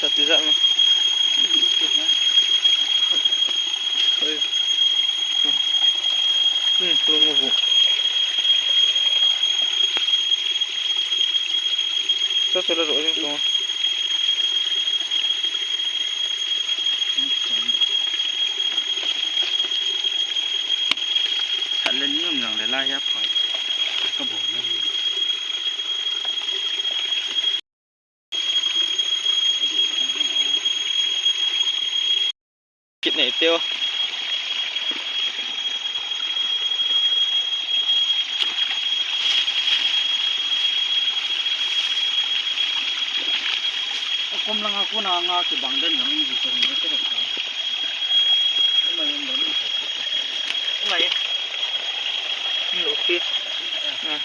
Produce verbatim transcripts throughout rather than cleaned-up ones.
Sa ti za ma. Oi. Hmm, lung mo bu. Sa sa la zo jing so. Sa le ni nung yang le la ya phai. Ka bo na. Kit nei teo. Akom langa kona nga kibang den jong in ji tong de tero ta. Ama yong don in. Ama ye. Hmm, okay. Ah.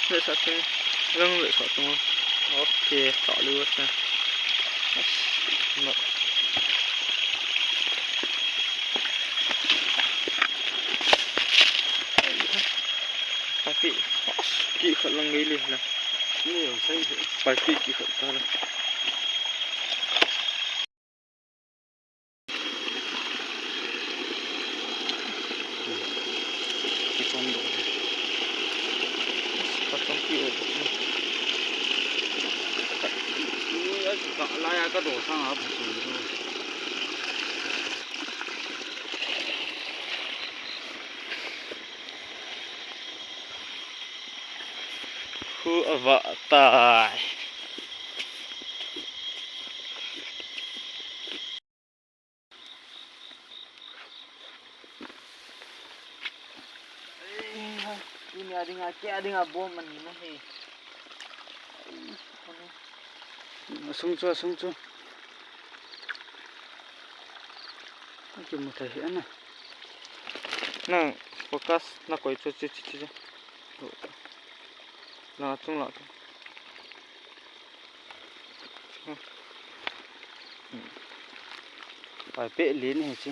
Ve sa ting, rang ve sa ting. Okay, sa lu sa. No. Tapi, ki khat lang gei le na. Ni yo sai. Pai ki ki khat ta la. Ki kon do. Ka kon ki o. Ni a ka la ya ka do sang a bu su. Khu ava tai. Tuni a dinga, kei a dinga bom ani na hi. Asung chu, asung chu. Kimu thei hi ana. Nang focus na koi chu, chu, chu, chu, chu. Langa chung la. Pai pe le ni hi chi.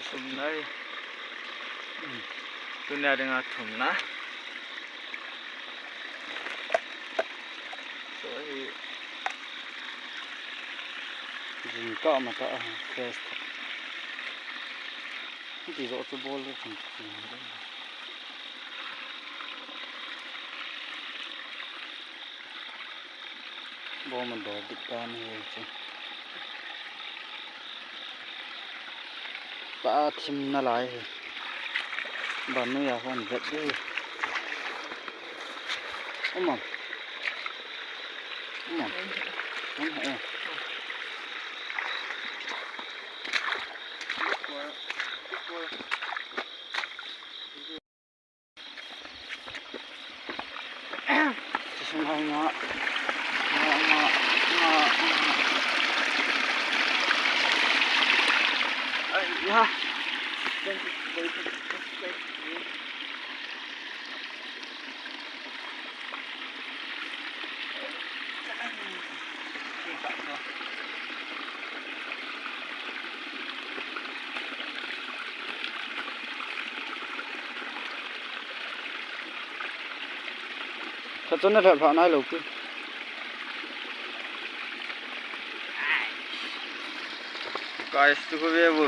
Thumna. Tunia dinga thumna. So hi. Jingkah mata a, first. Ti zo chu bol le chun. Bom a dol dik ta ni chu. Pa thim na lai hi. Ban nu ya hon vet di. Ama. Ama. Ama, eh. Sisum hai nga. Nga, nga, nga, nga. Ai, nga. Kachon na lhep lhah nai lo pi. Guys, tu ko ve bu.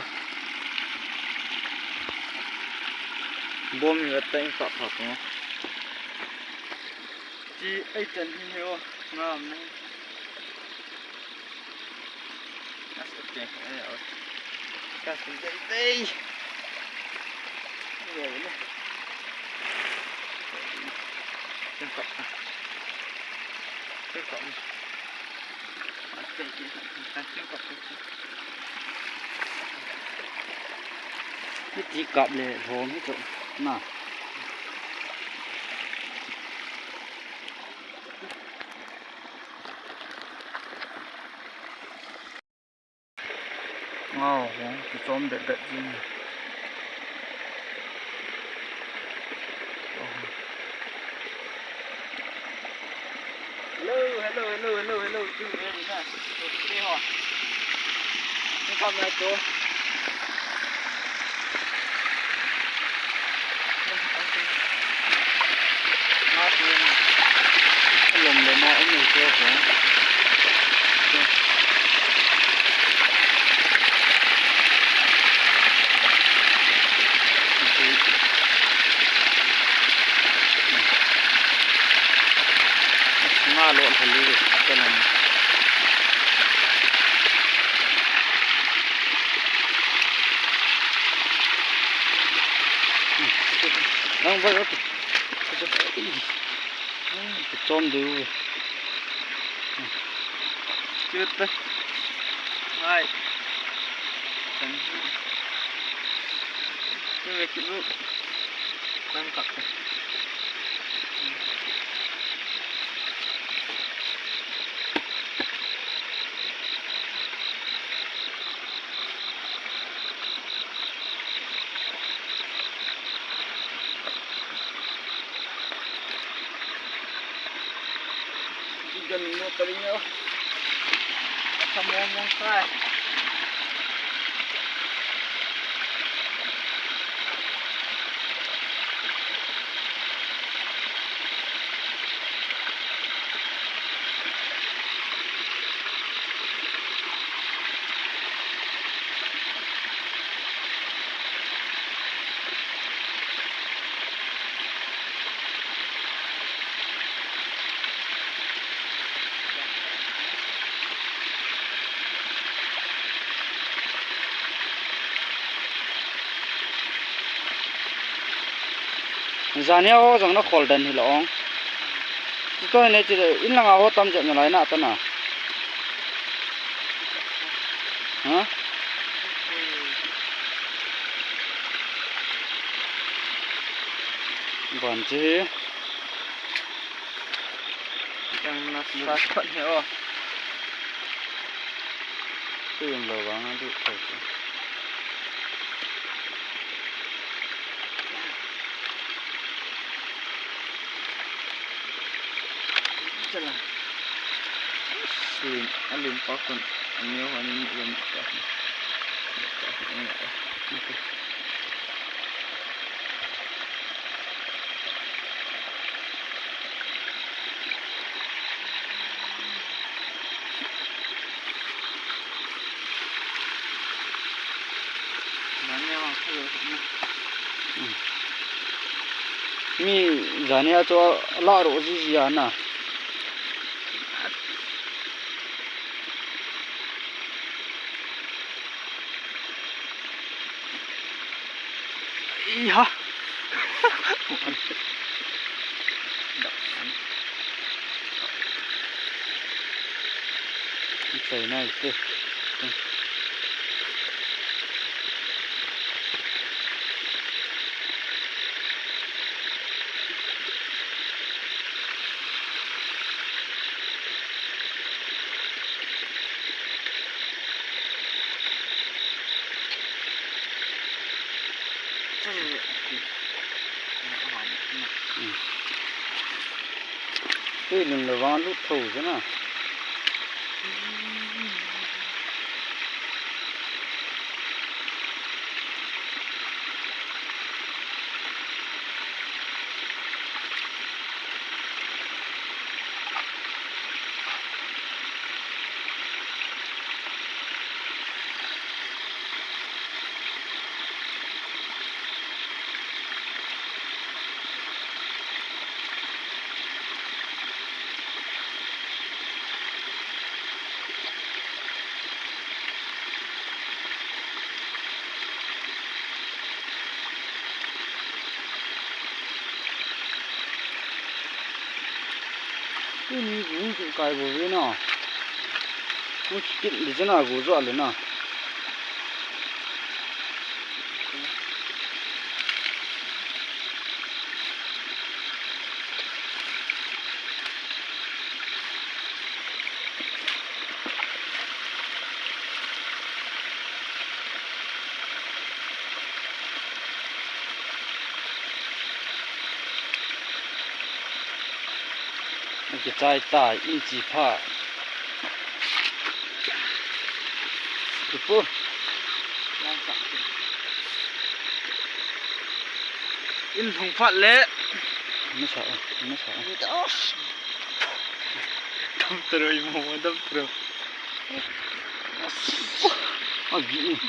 Bom ni ta in pa pa ko. Ti ai tan hi he o. Ngam na. As okay. Ai o. Kas dei dei. Ve le. Tin pa. Tin pa. Hiti kap le lhom hi chu na. Ngao ho, kichom bet bet jing. Hello, hello, hello, hello, hello. Tu, eh, ni na. Tu, tu, ho. Ni kam na tu. Lom le ma um ni te ho. Nga lo hali ka lang. Nang ba. Chom du. Chut. Hai. Kan. Ni ve ki lu. Kan kap. Igan mo talinyo. Sa momong sa. Jania ho jong na khol den hi lo ong. Chuto hi ne chi in langa ho tam jep na lai na ta na. Ha? Ban chi hi. Yang na sa khot he o. Tin lo vang a du thei. Chala. Lim, a lim pa kon, a neo han ni lim pa. Mi jania chu la ro ji ji ana. Iha. Chai nai te. Tui lim le vang lut tho jena. Tuni gu chu kai bo ve na. Ku kit di jana gu jo le na. Kichai ta, in chi pha. Kipu. In lhung phat le. Masa, masa. Dam tro, imo, dam tro. Agi.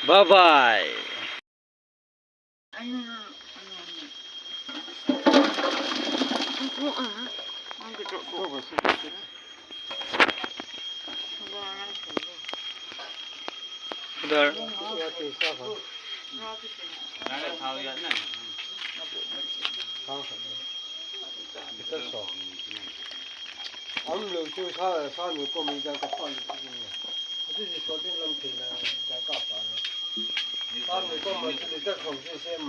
Bye bye. Dar. Am lo chu sa, sa mi ko mi jang ka pa ni. Ati si so tin lam thei na jang ka pa na. Sa mi ko ma chu liter thum si se.